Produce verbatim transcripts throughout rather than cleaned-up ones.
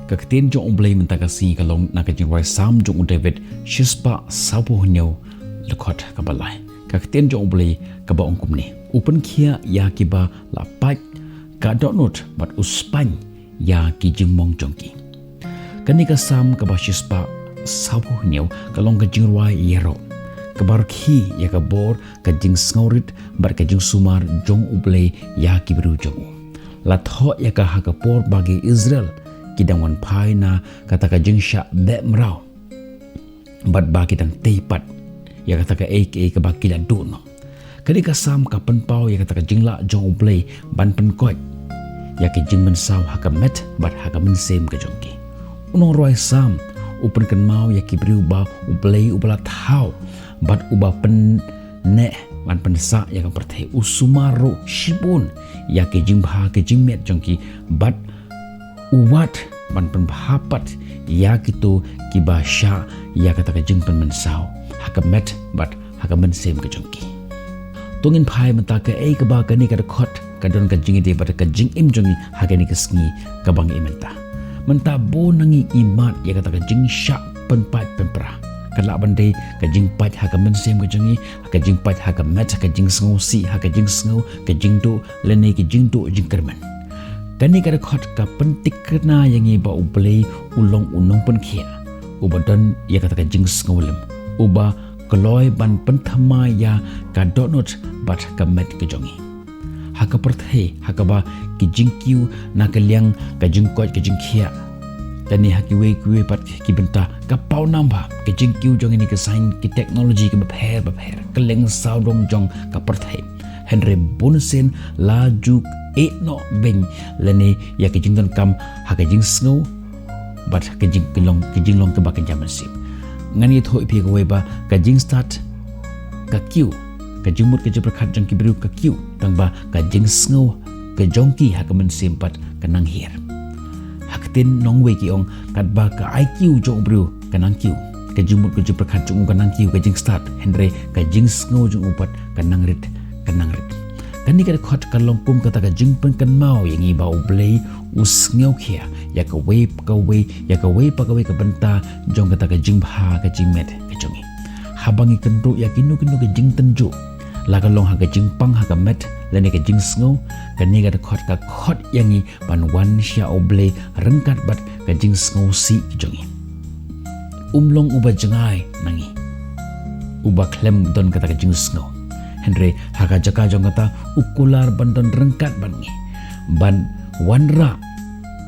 Ka ktien jong U Blei mynta ka sngi ka long na ka jingrwai Salm jong u David, shispah sawphew hynñiew, dkhot kaba lai. Ka ktien jong U Blei kaba ong kumne: U pynkhiah ïa kiba la pait ka dohnud bad u spaiñ ïa ki jingmong jong ki. Kane ka Salm kaba shispah sawphew hynñiew ka long ka jingrwai ïaroh, kaba rkhie ïa ka bor, ka jingsngewrit bad ka jingsumar jong U Blei ïa ki briew jong u. La thoh ïa ka ha ka por ba ki Israel ki dang wan phai na kata ka jingshah beh mraw, bad ba ki dang tei pat ïa kata kaei kaei kaba ki la duh noh. Kane ka Salm ka pynpaw ïa kata ka jinglah jong U Blei ban pynkoit ïa ki jingmynsaw ha ka met bad ha ka mynsiem ka jong ki. U nongrwai Salm u pynkynmaw ïa ki briew ba U Blei uba la thaw bad uba pynneh ban pynsah ïa ka pyrthei, u sumar ruh shibun ïa ki jingbha ki jingmiat jong ki, bad u wad ban pynbha pat ïa kito kiba shah ïa kata ka jingpynmynsaw ha ka met bad ha ka mynsiem ka jong ki. To ngin phai mynta kaei kaba kane ka dkhot ka don ka jingïadei bad ka jingim jong ngi ha kane ka sngi kaba ngi im mynta. Mynta bun na ngi ngi mad ïa kata ka jingshah pynpait pynpra. Ka lah ban dei ka jingpait ha ka mynsiem ka jong ngi, ka jingpait ha ka met, ka jingsngewsih, ha ka jingsngew, ka jingduh, lane ka jingduh jingkyrmen. Kane ka dkhot ka pyntikna ïa ngi ba U Blei u long u nongpynkhiah, uba don ïa kata ka jingsngewlem, uba kloi ban pynthymmai ïa ka dohnud bad ka met ka jong ngi. Ha ka pyrthei ha kaba ki jingkiew na ka liang ka jingkoit ka jingkhiah, lane ha kiwei kiwei pat ki bynta, ka paw nam bha ka jingkiew jong kine ki saiñ ki teknoloji kiba pher bapher, kylleng sawdong jong ka pyrthei. Hynrei bunsien la ju ïeh noh beiñ lane ïa ka jingdonkam ha ka jingsngew bad ka jingkynlong, ka jinglong kaba kynja mynsiem. Ngan ïathuh ïa phi kawei ba ka jingstad ka kiew, ka jingmut ka jingpyrkhat jong ki briew ka kiew, tangba ka jingsngew ka jong ki ha ka mynsiem pat ka nang hiar. Ha ka ktien nongwei ki ong, katba ka I Q jong u briew ka nang kiew, ka jingmut ka jingpyrkhat jong u ka nang kiew, ka jingstad, hynrei ka jingsngew jong u pat ka nang rit, ka nang rit. Kane ka dkhot ka long kum kata ka jingpynkynmaw ïa ngi ba U Blei u sngewkhia ïa kawei pa kawei, ïa kawei pa kawei ka bynta jong kata ka jingbha ka jingmiat ka jong ngi. Haba ngi kynduh ïa kino kino ka jingtynjuh, la ka long ha ka jingpang ha ka met lane ka jingsngew, kane ka dkhot ka khot ïa ngi ban wan sha U Blei ryngkat bad ka jingsngewsih ka jong ngi. Um long uba jngai na ngi, uba khlem don kata ka jingsngew, hynrei ha ka jaka jong kata u kular ban don ryngkat bad ngi, ban wanrah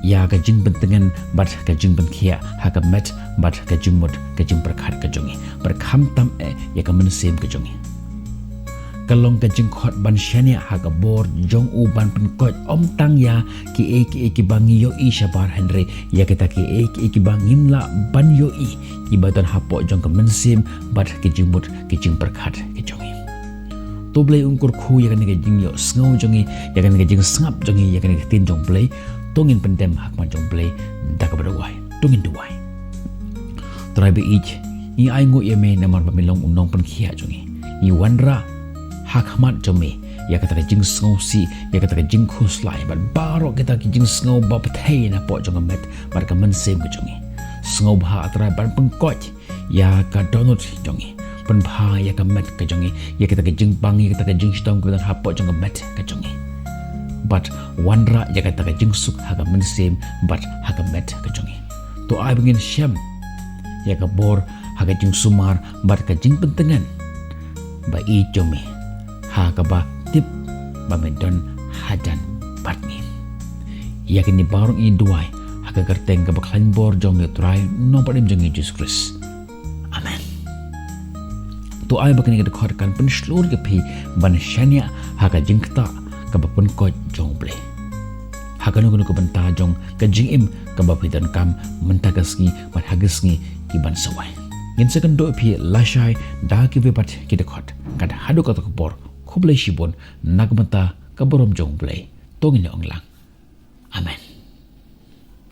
ïa ka jingpyntngen bad ka jingpynkhiah ha ka met bad ka jingmut ka jingpyrkhat ka jong ngi, bad khamtam eh ïa ka mynsiem ka jong ngi. Ka long ka jingkhot ban shaniah ha ka bor jong u ban pynkoit, ym tang ïa kiei kiei kiba ngi ïohi shabar, hynrei ïa kita kiei kiei kiba ngim lah ban ïohi, kiba don hapoh jong ka mynsiem bad ka jingmut ka jingpyrkhat ka jong ngi. To Blei un kyrkhu ïa kane ka jingïohsngew jong ngi, ïa kane ka jingsngap jong ngi ïa kane ka ktien jong U Blei. To ngin pyndem ha khmat jong U Blei da kaba duwai. To ngin duwai. Trai ba ïeit, ngi ainguh ïa me namar ba me long u nongpynkhiah jong ngi. Ngi wanrah ha khmat jong me ïa kata ka jingsngewsih, ïa kata ka jingkhuslai bad baroh kita ki jingsngew ba pyrthei napoh jong ka met bad ka mynsiem ka jong ngi. Sngewbha ah Trai ban pynkoit ïa ka dohnud jong ngi. Pynbha ïa ka met ka jong ngi, ïa kata ka jingpang, ïa kata ka jingshitom kaba don hapoh jong ka met ka jong ngi. Bad wanrah ïa kata ka jingsuk ha ka mynsiem bad ha ka met ka jong ngi. To ai ba ngin shem ïa ka bor ha ka jingsumar bad ka jingpyntngen ba ïeit jong me, ha kaba tip ba me don hajan bad ngi. Ïa kine baroh ngi duwai ha ka kyrteng kaba khlaiñ bor jong me Trai, Nongpynim jong ngi Jisu Khrist. Amen. To ai ba kane ka dkhot kan pynshlur ïa phi ban shaniah ha ka jingktah kaba pynkoit jong U Blei ha kano kano ka bynta jong ka jingim kaba phi donkam mynta ka sngi bad ha ki sngi ki ban sa wan. Ngin sa kynduh ïa phi lashai da kiwei pat ki dkhot. Kat haduh kato ka por, khublei shibun, na ka bynta ka burom jong U Blei. To ngin ïa ong lang, Amen.